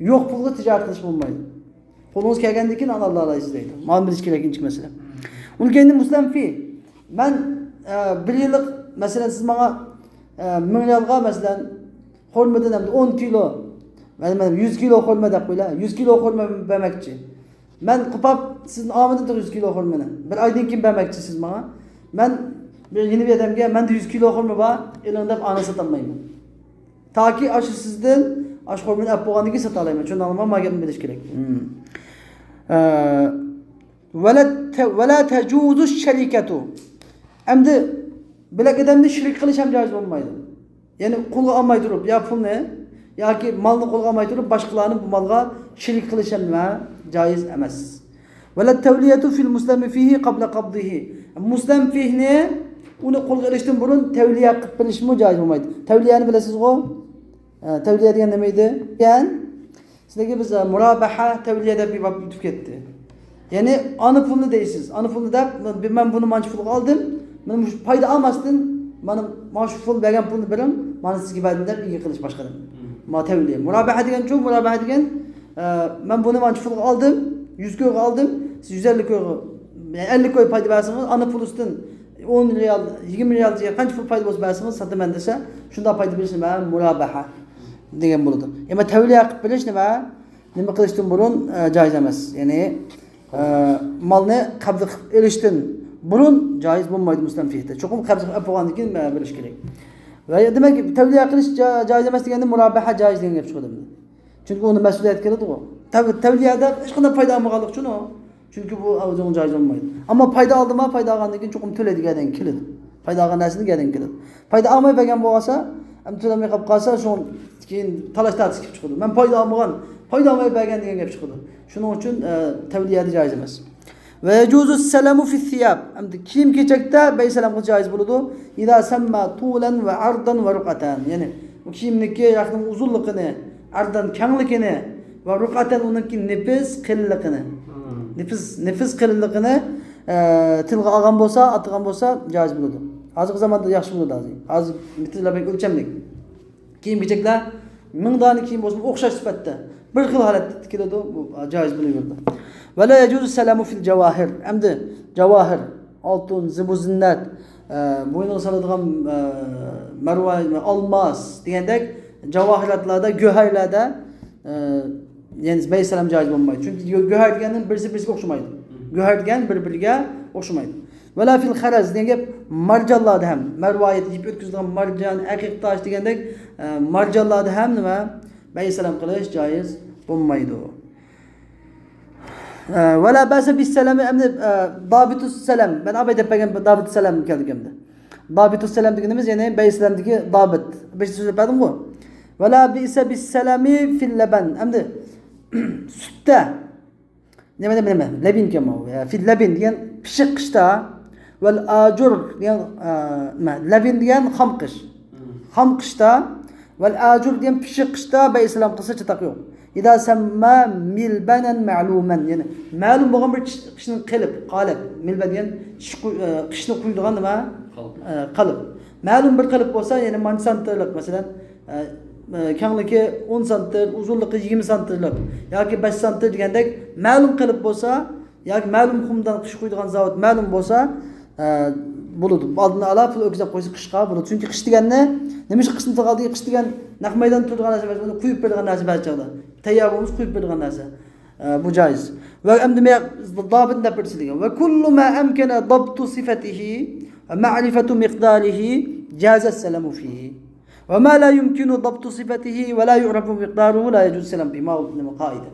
يوق پۇلغا تىجارەت قىلىش بولمايدۇ. قولىڭىزغا كەلگەندىن كېيىن ئالالايسىز دەيدۇ. مانا بىلىش كېرەك ئىنچىكە مەسىلە. ئۇنىڭ كەينىدىن مۇسلەم فى. مەن، ئە، بىر يىللىق، مەسىلەن، سىز ماڭا، ئە، مىڭ رىيالغا، مەسىلەن، خورمىدىن ئەمدى ئون كىلو، مەن، مەن يۈز كىلو خورما دەپ قويلا، يۈز كىلو خورما بەرمەكچى. مەن قوپاپ سىزدىن ئالمىدىم تېخى يۈز كىلو خورمىنى. بىر ئايدىن كېيىن بەرمەكچى سىز ماڭا. مەن بىر يەنە بىر ئادەمگە، مەندە يۈز كىلو خورما بار، ئېلىڭ دەپ ئانى ساتالمايمەن. تاكى ئاشۇ سىزدىن ئاشۇ خورمىنى ئەپ بولغاندىن كېيىن ساتالايمەن. شۇنداقلا ما گەپنى بىلىش كېرەك. ھىم. ئە، ۋەلە تە-، ۋەلە تەجۇزۇ شەرىكەتۇ. ئەمدى بىلەك ئادەمنى شېرىك قىلىش ھەم جايىز بولمايدۇ. يەنى قولغا ئالماي تۇرۇپ، يا پۇلنى، ياكى مالنى قولغا ئالماي تۇرۇپ، باشقىلارنى بۇ مالغا شېرىك قىلىش ھەم جايىز ئەمەس. ۋەلە تەۋلىيەتۇ فىل مۇسلەمى فىھى قابلە قابدىھى. مۇسلەم فىھنى، ئۇنى قولغا ئېلىشتىن بۇرۇن تەۋلىيە قىلىپ بېرىشمۇ جايىز بولمايدۇ. تەۋلىيەنى بىلەسىزغۇ؟ ئە، تەۋلىيە دېگەن نېمە ئىدى؟ دېگەن، سىلەرگە بىز، ئە، مۇرابەھە، تەۋلىيە دەپ بىر باب ئۆتۈپ كەتتى. يەنى ئانا پۇلنى دەيسىز. ئانا پۇلنى دەپ، مەن بۇنى مانچە پۇلغا ئالدىم، مانا مۇشۇ پايدا ئالماستىن، مانا، مانا شۇ پۇل بەرگەن پۇلنى بېرىڭ، مانا سىزگە بەردىم دەپ ئىگە قىلىش باشقىدىن. مم. ما تەۋلىيە. مۇرابەھە دېگەنچۇ، مۇرابەھە دېگەن، ئە، مەن بۇنى مانچە پۇلغا ئالدىم، يۈز كويغا ئالدىم، سىز يۈز ئەللىك كويغا، يەنى ئەللىك كوي پايدا بەرسىڭىز، ئانا پۇل ئۈستىدىن ئون رىيال، يىگىرمە رىيال دېگەن قانچە پۇل پايدا بولسا بەرسىڭىز ساتىمەن دېسە، شۇنداق پايدا بېرىشنى مەن مۇرابەھە دېگەن بولىدۇ. ئەمما تەۋلىيە قىلىپ بېرىش نېمە؟ نېمە قىلىشتىن بۇرۇن، ئە، جايىز ئەمەس. يەنى، ئە، مالنى قەبزە قىلىپ ئېلىشتىن بۇرۇن جايىز بولمايدۇ مۇسلەم فىھتە. چوقۇم قەبزە قىلىپ ئەپ بولغاندىن كېيىن، ئە، بېرىش كېرەك. ۋە دېمەك، تەۋلىيە قىلىش جا-، جايىز ئەمەس دېگەندە مۇرابەھە جايىز دېگەن گەپ چىقىدۇ ئەمدى. چۈنكى ئۇنى مەسئۇلىيەت كېلىدىغۇ. تەۋ-، تەۋلىيەدە ھېچقانداق پايدا ئالمىغانلىقى ئۈچۈن ئۇ. چۈنكى بۇ ئۆزىنىڭ جايىز بولمايدۇ. ئەمما پايدا ئالدىما، پايدا ئالغاندىن كېيىن چوقۇم تۆلەيدىغان گەدەن كېلىدۇ. پايدا ئالغان نەرسىدىن گەدەن كېلىدۇ. پايدا ئالماي بەرگەن بولغانسا، ئەمدى تۆلەمەي قاپ قالسا، شۇ كېيىن تالاش تارتىش كېلىپ چىقىدۇ. مەن پايدا ئالمىغان، پايدا ئالماي بەرگەن دېگەن گەپ چىقىدۇ. شۇنىڭ ئۈچۈن، ئە، تەۋلىيەدە جايىز ئەمەس. ۋە يەجۇزۇ سەلەمۇ فىسسىياب. ئەمدى كىيىم-كېچەكتە بەي سەلەم قىلىش جايىز بولىدۇ. ئىزا سەممە تۇلەن ۋە ئەردەن ۋە رۇقئەتەن. يەنى بۇ كىيىمنىكى ياكى ئۇزۇنلۇقىنى، ئەردەن كەڭلىكىنى ۋە رۇقئەتەن ئۇنىڭكى نېپىز قېلىنلىقىنى. مم. نېپىز، نېپىز قېلىنلىقىنى، ئە، تىلغا ئالغان بولسا، ئاتىغان بولسا جايىز بولىدۇ. ھازىرقى زاماندا ياخشى بولىدۇ ھازىر. ھازىر مېتىرلار بەك ئۆلچەملىك. كىيىم-كېچەكلەر مىڭ دانە كىيىم بولسىمۇ ئوخشاش سۈپەتتە بىر خىل ھالەتتە تىكىلىدۇ، بۇ جايىز بولۇۋېرىدۇ. ۋە لا يەجۇزۇ سەلەمۇ فىل جەۋاھىر. ئەمدى جەۋاھىر، ئالتۇن، زىبۇ زىننەت، ئە، بوينىغا سالىدىغان، ئە، مەرۋاي، ئالماس دېگەندەك جەۋاھىراتلاردا، گۆھەرلەردە، ئە، يەنى بەي سەلەم جايىز بولمايدۇ. چۈنكى گۆ-، گۆھەر دېگەننىڭ بىرسى بىرسىگە ئوخشىمايدۇ. گۆھەر دېگەن بىر-بىرىگە ئوخشىمايدۇ. ۋەلا فىل خەرەز دېگەن گەپ مارجانلاردا ھەم، مەرۋايىت، يىپ ئۆتكۈزىدىغان مارجان، ئەقىق تاش دېگەندەك، ئە، مارجانلاردا ھەم نېمە؟ بەي سەلەم قىلىش جايىز بولمايدۇ. ئە، ۋەلا بەسە بىس سەلەمى، ئەمدى، ئە، دابىتۇس سەلەم. مەن ئاباي دەپ بەرگەن دابىتۇس سەلەم كەلدى ئەمدى. دابىتۇس سەلەم دېگىنىمىز، يەنى بەي سەلەمدىكى دابىت. بىر سۆزلەپ بەردىمغۇ. ۋەلا بىئسە بىس سەلەمى فىل لەبەن. ئەمدى سۈتتە. نېمە، نېمە، نېمە؟ لەبىن ئىكەن بۇ. يا، فىل لەبىن دېگەن پىششىق قىشتا. ۋەل ئاجۇر دېگەن، ئە، نېمە؟ لەبىن دېگەن خام قىش. خام قىشتا. ۋەل ئاجۇر دېگەن پىششىق قىشتا بەي سەلەم قىلسا چاتاق يوق. ئىدا سەممە مىلبەنەن مەلۇمەن. يەنى مەلۇم بولغان بىر قىش-، قىشنىڭ قېلىپ، قالىپ. مىلبەن دېگەن قىش قوي-، ئە، قىشنى قويىدىغان نېمە؟ قالىپ. ئە، قالىپ. مەلۇم بىر قېلىپ بولسا، يەنى مانچە سانتىرلىق، مەسىلەن، ئە، ئە، كەڭلىكى ئون سانتىر، ئۇزۇنلۇقى يىگىرمە سانتىرلىق ياكى بەش سانتىر دېگەندەك مەلۇم قېلىپ بولسا، ياكى مەلۇم قۇمدان قىش قويىدىغان زاۋۇت مەلۇم بولسا، ئە، بولىدۇ. ئالدىن ئالا پۇل ئۆتكۈزۈپ قويسا قىشقا بولىدۇ. چۈنكى قىش دېگەننى، نېمىشقا قىشنى تىلغا ئالدى؟ قىش دېگەن نەق مەيداندا تۇرىدىغان نەرسە ئەمەس، ئۇنى قويۇپ بېرىدىغان نەرسە بەزى چاغدا. تەييار بولمىسا قويۇپ بېرىدىغان نەرسە. ئە، بۇ جايىز. ۋە ئەمدى مەن دابىتنى دەپ بېرىسىز دېگەن. ۋە كۇللۇ ما ئەمكەنە دابتۇ سىفەتىھى ۋە مەرىفەتۇ مىقدارىھى جازە سەلەمۇ فىھى. ۋە ما لا يۇمكىنۇ دابتۇ سىفەتىھى ۋە لا يۇئرەفۇ مىقدارۇھۇ لا يەجۇزۇ سەلەم فىھى. ما بۇ قائىدە.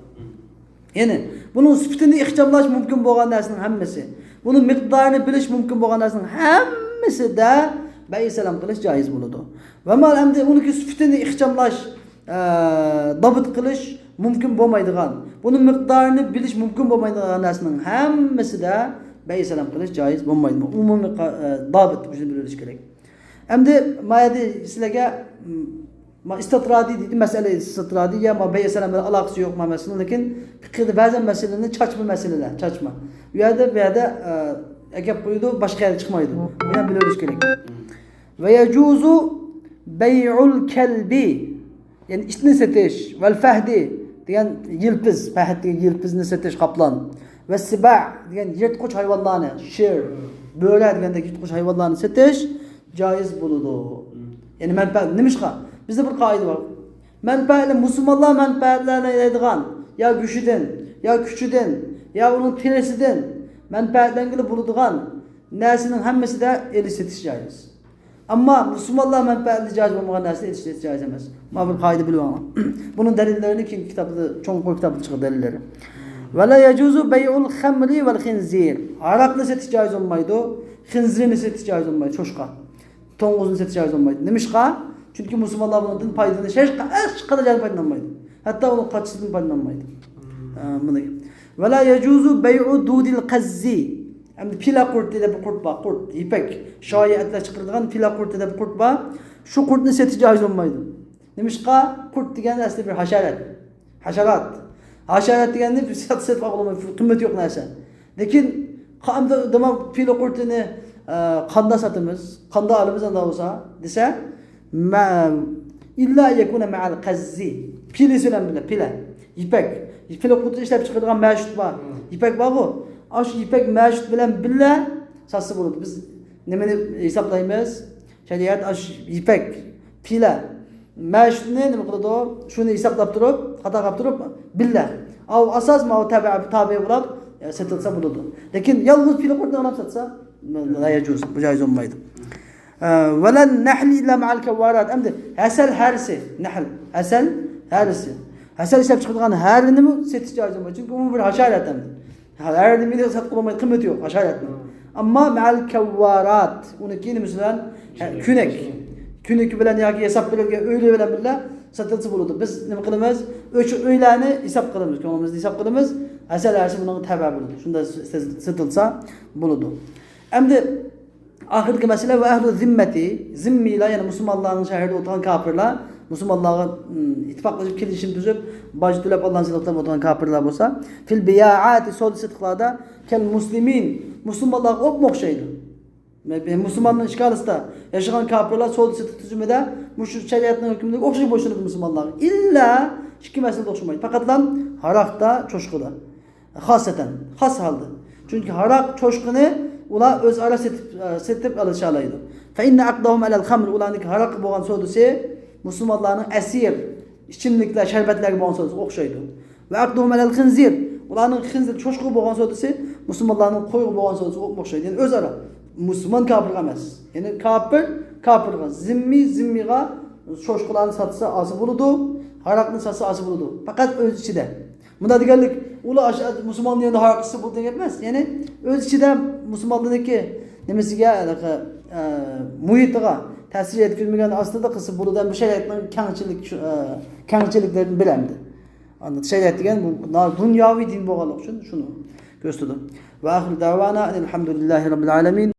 يەنى بۇنىڭ سۈپىتىنى ئىخچاملاش مۇمكىن بولغان نەرسىنىڭ ھەممىسى، بۇنىڭ مىقدارىنى بىلىش مۇمكىن بولغان نەرسىنىڭ ھەممىسىدە بەي سەلەم قىلىش جايىز بولىدۇ. ۋە ما ئەمدى ئۇنىڭكى سۈپىتىنى ئىخچاملاش، ئە، دابىت قىلىش مۇمكىن بولمايدىغان، بۇنىڭ مىقدارىنى بىلىش مۇمكىن بولمايدىغان نەرسىنىڭ ھەممىسىدە بەي سەلەم قىلىش جايىز بولمايدۇ. ئومۇمىي قا-، ئە، دابىت، شۇنى بىلىۋېلىش كېرەك. ئەمدى ما يەردە سىلەرگە، م، ما ئىستىترادى دېدى، مەسىلە ئىستىترادى يا ما بەي سەلەم بىلەن ئالاقىسى يوق ما مەسىلە، لېكىن پىقىھدا بەزەن مەسىلىنى چاچما مەسىلىلەر، چاچما. ئۇ يەردە، بۇ يەردە، ئە، ئەكەپ قويىدۇ، باشقا يەرگە چىقمايدۇ. بۇنى ھەم بىلىۋېلىش كېرەك. ۋە يەجۇزۇ بەيئۇل كەلبى، يەنى ئىتنى سېتىش، ۋەل فەھدى دېگەن يىلپىز، فەھد دېگەن يىلپىزنى سېتىش، قاپلان، ۋە سىبا دېگەن يىرتقۇچ ھايۋانلارنى، شىر، بۆرە دېگەندەك يىرتقۇچ ھايۋانلارنى سېتىش جايىز بولىدۇ. يەنى مەنپەئەت، نېمىشقا؟ بىزدە بىر قائىدە بار. مەنپەئەتلەر، مۇسۇلمانلار مەنپەئەتلەنەلەيدىغان يا گۆشىدىن، يا كۈچىدىن، يا ئۇنىڭ تېرىسىدىن مەنپەئەتلەنگىلى بولىدىغان نەرسىنىڭ ھەممىسىدە ئېلىش سېتىش جايىز. ئەمما مۇسۇلمانلار مەنپەئەتىگە جايىز بولمىغان نەرسىنى ئېلىش جايىز ئەمەس. مانا بىر قائىدە بىلىۋالىڭلار. بۇنىڭ دەلىللىرىنى كېيىنكى كىتابتا، چوڭقۇر كىتابتا چىقىدۇ دەلىللىرى. ولا يجوز بيع الخمر والخنزير. ھاراقنى سېتىش جائىز بولمايدۇ، خىنزىرنى سېتىش جائىز بولمايدۇ، چوشقا. توڭگۇزنى سېتىش جائىز بولمايدۇ. نېمىشقا؟ چۈنكى مۇسۇلمانلار بۇنىڭدىن پايدىلىنىش، ھېچ ھېچقانداق جەھەتتىن پايدىلانمايدۇ. ھەتتا ئۇنىڭ قاچىسىدىن پايدىلانمايدۇ. ھە، بۇنى. ولا يجوز بيع دود القز. ئەمدى پىلە قۇرتى دەپ بىر قۇرت بار، قۇرت، يىپەك. شايى ئەتلەر چىقىرىدىغان پىلە قۇرتى دەپ بىر قۇرت بار. شۇ قۇرتنى سېتىش جائىز بولمايدۇ. نېمىشقا؟ قۇرت دېگەن ئەسلى بىر ھاشارات. ھاشارات. ھاشارات دېگەننى بىز سېتىپ ئالغىلى بولمايدۇ، قىممىتى يوق نەرسە. لېكىن قا-، ئەمدى دېمەك، پىلە قۇرتىنى، ئە، قاندا ساتىمىز، قاندا ئالىمىز ئەمدى بولسا دېسە، مە-، إلا أن يكون مع القز. پىلىسى بىلەن بىللە، پىلە. يىپەك. پىلە قۇرتىنى ئىشلەپ چىقىرىدىغان مەشۇت بار. مم. يىپەك بارغۇ. ئاشۇ يىپەك مەشۇت بىلەن بىللە ساتسا بولىدۇ. بىز نېمىنى ھېسابلايمىز؟ شەرىئەت ئاشۇ يىپەك، پىلە، مەشۇتنى نېمە قىلىدۇ؟ شۇنى ھېسابلاپ تۇرۇپ، قاتارغا ئاپتۇرۇپ، بىللە. ئاۋۇ ئاساس ماۋۇ تەبە، تابىئە بولۇپ، ئە، سېتىلسا بولىدۇ. لېكىن يالغۇز پىلە قۇرتنى ئاڭلاپ ساتسا، لا يجوز، بۇ جائىز بولمايدۇ. ئە، ولا النحل إلا مع الكوارات. ئەمدى ھەسەل ھەرىسى، نەھل، ھەسەل ھەرىسى. ھەسەل ئىشلەپ چىقىدىغان ھەرىنىمۇ سېتىش جائىز بولمايدۇ. چۈنكى ئۇمۇ بىر ھاشارات ئەمدى. ھەرىنى مېنى ساتقىلى بولمايدۇ، قىممىتى يوق ھاشاراتنىڭ. ئەمما مەئەل كەۋۋارات، ئۇنىڭكى نېمىسى بىلەن؟ ھە، كۆنەك. كۆنىكى بىلەن ياكى ھېساب بېرىلگەن ئۆيلىرى بىلەن بىللە سېتىلسا بولىدۇ. بىز نېمە قىلىمىز؟ ئۆچ-، ئۆيلەرنى ھېساب قىلىمىز، كۆڭلىمىزدە ھېساب قىلىمىز. ھەسەل ھەرىسى بۇنىڭغا تەۋە بولىدۇ. شۇنداق سېتىلسا بولىدۇ. ئەمدى ئاخىرقى مەسىلە، ۋە ئەھلۇ زىممەتى، زىممىيلار، يەنى مۇسۇلمانلارنىڭ شەھىرىدە ئولتۇرغان كاپىرلار، مۇسۇلمانلارغا، ئىم، ئىتتىپاقلىشىپ، كېلىشىم تۈزۈپ، باج تۆلەپ، ئاللانى سېلىپ ئولتۇرغان كاپىرلار بولسا، فىل بىيائاتى، سودا سېتىقلاردا، كەل مۇسلىمىن، مۇسۇلمانلارغا ئوپمۇ ئوخشايدۇ. مۇسۇلماننىڭ ئىشكالىسىدا ياشىغان كاپىرلار سودا سېتىق تۈزۈمىدە مۇشۇ شەرىئەتنىڭ ھۆكمىدە ئوخشاش بويسۇنىدۇ مۇسۇلمانلارغا. ئىللا ئىككى مەسىلىدە ئوخشىمايدۇ. پەقەتلا ھاراقتا، چوشقىدا. خاسەتەن، خاس ھالدا. چۈنكى ھاراق، چوشقىنى ئۇلار ئۆزئارا سېتىپ، سېتىپ ئالىشالايدۇ. فإن عقدهم على الخمر، ئۇلارنىڭكى ھاراققا بولغان سودىسى مۇسۇلمانلارنىڭ ئەسىر ئىچىملىكلەر، شەربەتلەرگە بولغان سودىسىغا ئوخشايدۇ. ۋە عقدهم على الخنزير، ئۇلارنىڭ خىنزىر، چوشقىغا بولغان سودىسى مۇسۇلمانلارنىڭ قويغا بولغان سودىسىغا ئوخشايدۇ. يەنى ئۆزئارا مۇسۇلمان كاپىرغا ئەمەس. يەنى كاپىر كاپىرغا، زىممىي زىممىيغا چوشقىلارنى ساتسا ئالسا بولىدۇ، ھاراقنى ساتسا ئالسا بولىدۇ. پەقەت ئۆز ئىچىدە. مۇنداق دېگەنلىك، ئۇلار ئاشۇ مۇسۇلماننىڭ يېنىدا ھاراق ئىچسە بولىدۇ دېگەن گەپ ئەمەس. يەنى ئۆز ئىچىدە مۇسۇلمانلىرىنىڭكى نېمىسىگە، ھېلىقى، ئە، مۇھىتىغا تەسىر يەتكۈزمىگەن ئاستىدا قىلسا بولىدۇ. ھەم بۇ شەرىئەتنىڭ كەڭچىلىك، ئە، كەڭچىلىكلىرىدىن بىرى ئەمدى. ئاندىن شەرىئەت دېگەن بۇ نا-، دۇنياۋى دىن بولغانلىقى ئۈچۈن شۇنى كۆرسىتىدۇ. ۋە ئاخىرۇ دەۋانا ئەنىل ھەمدۇلىللاھى رەببىل ئالەمىن.